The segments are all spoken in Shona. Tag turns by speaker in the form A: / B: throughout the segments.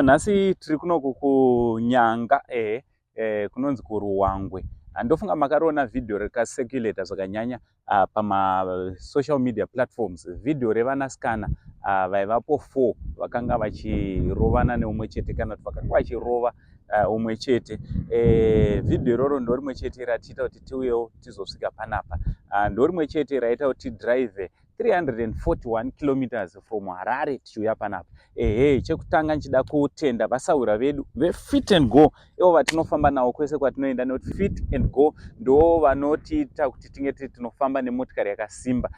A: Nhasi tiri kunoku kuNyanga, ehe, kunonzi kuRuwangwe. Ndofunga makariona vhidhiyo rikacirculata zvakanyanya pamasocial media platforms, vhidhiyo revanasikana vaivapo 4 vakanga vachirovana neumwe chete, kana kuti vakanga vachirova umwe chete. Vhidhiyo iroro ndo rimwe chete ratiita kuti tiuyewo tizosvika panapa. Ndo rimwe chete raita kuti tidrive 341 kilometers from Harare tichiuya panapa. Ehe, chekutanga ndichida kutenda vasahwira vedu veFit and Go, ivo vatinofamba navo kwese kwatinoenda, nekuti Fit and Go ndo vanotiita kuti tinge tiri tinofamba nemotikari yakasimba.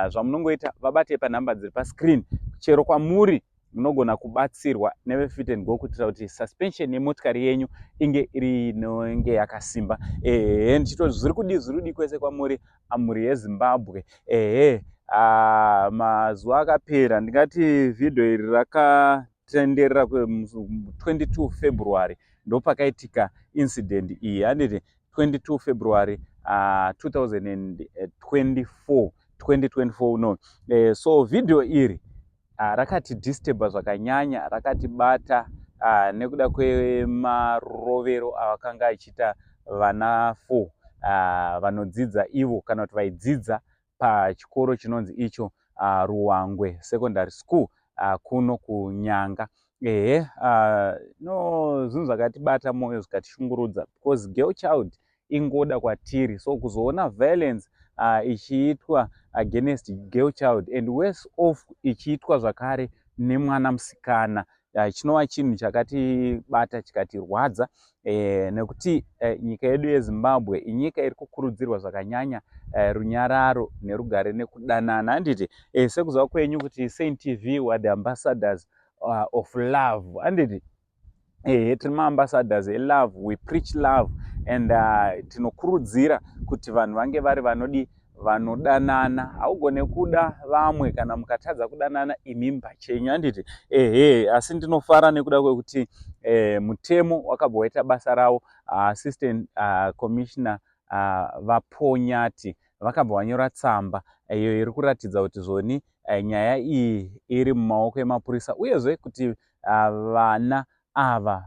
A: Zvamunongoita, vabatei panhamba dziri pascreen. Chero kwamuri munogona kubatsirwa neveFit and Go kuitira kuti suspension yemotikari yenyu inge iri inonge yakasimba. Ehe, ndichitoti zviri kudi, zviri kudi kwese kwamuri, mhuri yeZimbabwe. Ehe, mazuva akapera, ndingati vhidhiyo iri rakatenderera 22 February, ndopakaitika incident iyi, handiti? 22 February 2024, 2024 no. So vhidhiyo iri rakati disturba zvakanyanya, rakatibata nekuda kwemarovero avakanga achiita vana 4 vanodzidza ivo, kana kuti vaidzidza pachikoro chinonzi icho Ruwangwe Secondary School, kuno kuNyanga. Ehe, no, zvinhu zvakatibata mwoyo, zvikatishungurudza, because girl child ingoda kwatiri. So kuzoona violence ichiitwa against girl child, and worse off ichiitwa zvakare nemwana musikana, chinova chinhu chakatibata chikatirwadza, nekuti nyika yedu yeZimbabwe inyika iri kukurudzirwa zvakanyanya runyararo nerugare nekudanana, handiti? Sekuziva kwenyu kuti Saint TV were the ambassadors of love, handiti? Ehe, tiri maambassadors elove. We preach love and tinokurudzira kuti vanhu vange vari vanodi, vanodanana. Haugone kuda vamwe kana mukatadza kudanana imi pachenyu, handiti? Ehe, asi ndinofara nekuda kwekuti mutemo wakabva waita basa rawo. Assistant Commissioner vaPonyati vakabva vanyora tsamba iyo iri kuratidza kuti zvoni nyaya iyi iri mumaoko emapurisa, uyezve kuti vana ava,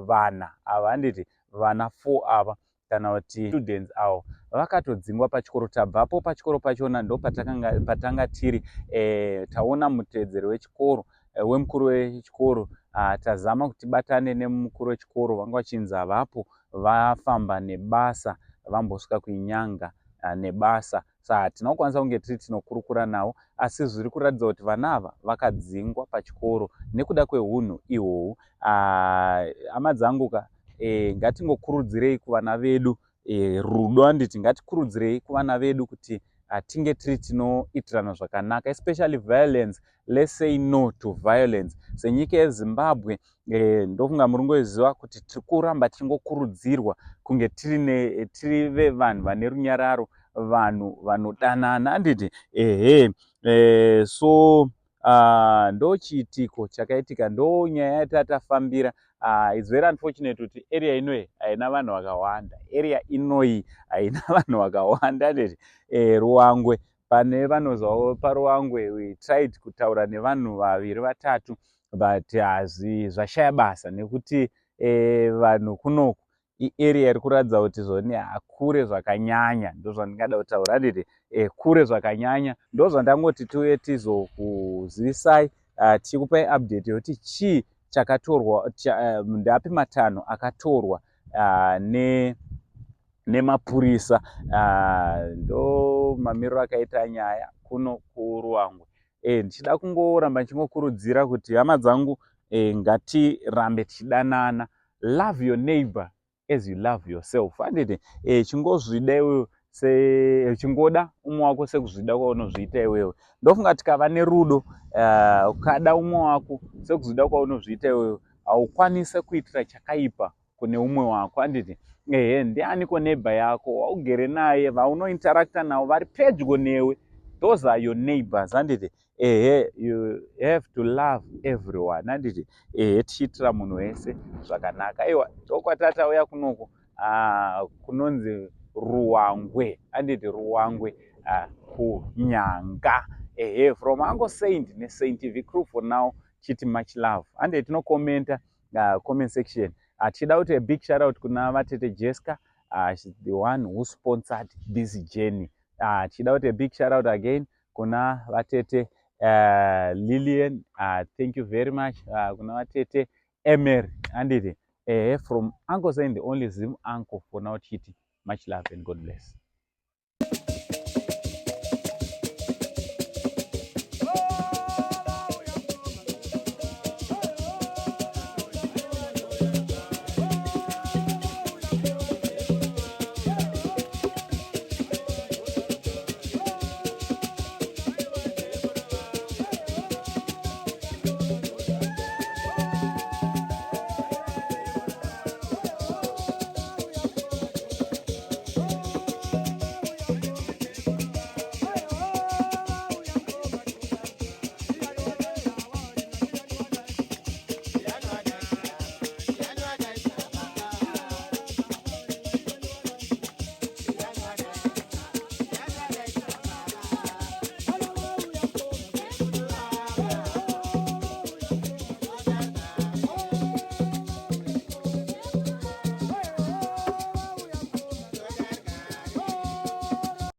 A: vana ava, handiti, vana 4 ava, kana kuti students avo, vakatodzingwa pachikoro. Tabvapo pachikoro pachona, ndo patanga tiri. Taona mutevedzeri wechikoro, wemukuru wechikoro. Tazama kuti tibatane nemukuru wechikoro, vanga vachinzi havapo, vafamba nebasa, vambosvika kuinyanga nebasa, saka hatina kukwanisa kunge tiri tinokurukura navo. Asi zviri kuratidza kuti vana ava vakadzingwa pachikoro nekuda kweunhu ihwohwu. Hama dzangu ka, ngatingokurudzirei kuvana vedu rudo, handiti? Ngatikurudzirei kuvana vedu kuti tinge tiri tinoitirana zvakanaka, especially violence. Let's say no to violence senyika yeZimbabwe. Ndofunga muri ngoziva kuti tiri kuramba tichingokurudzirwa kunge tiri vevanhu vane runyararo, vanhu vanodanana, handiti? Ehe, so ndo chiitiko chakaitika, ndo nyaya yatatafambira. It's very unfortunate kuti area inoyi haina vanhu vakawanda. Area inoyi haina vanhu vakawanda, handiti? Ruwangwe, pane vanozvawo paRuwangwe. We tried kutaura nevanhu vaviri vatatu, but hazvi zvashaya basa, nekuti vanhu kunoku, iarea iri kuratidza kuti zvoni hakure zvakanyanya. Ndo zvandingada kutaura, handiti? Kure zvakanyanya. Ndo zvandangoti tiuye tizokuzivisai, tichikupai update yekuti chii chakatorwa, ndapi matanho akatorwa nemapurisa. Ndo mamiriro akaita nyaya kuno kuRuwangwe. Ndichida kungoramba ndichingokurudzira kuti, hama dzangu, ngatirambe tichidanana. Love your neighbor as you love yourself, handiti? Chingozvida iwewe, chingoda umwe wako sekuzvida kwaunozviita iwewe. Ndofunga tikava nerudo, ukada umwe wako sekuzvida kwaunozviita iwewe, haukwanisi kuitira chakaipa kune umwe wako, handiti? Ehe, ndianiko neighbor yako waugere naye, vaunointeracta navo, vari pedyo newe? Those are your neighbors, handiti? Ehe, you have to love everyone, handiti? Ehe, tichiitira munhu wese zvakanaka. Aiwa, ndokwatauya kunoku, kunonzi Ruwangwe, handiti? Ruwangwe, kuNyanga. Ehe, from Uncle Saint neSaint TV crew for now. Chiti much love. Hande tinokomenta comment section. Tichida kuti a big shout out kuna vatete Jessica. She's the one who sponsored this journey. Tichida kuti a big shout out again kuna vatete Lilian. Thank you very much kuna vatete Emery, handiti? Ehe, from Uncle Saint, the only Zim uncle for now, chiti much love and God bless.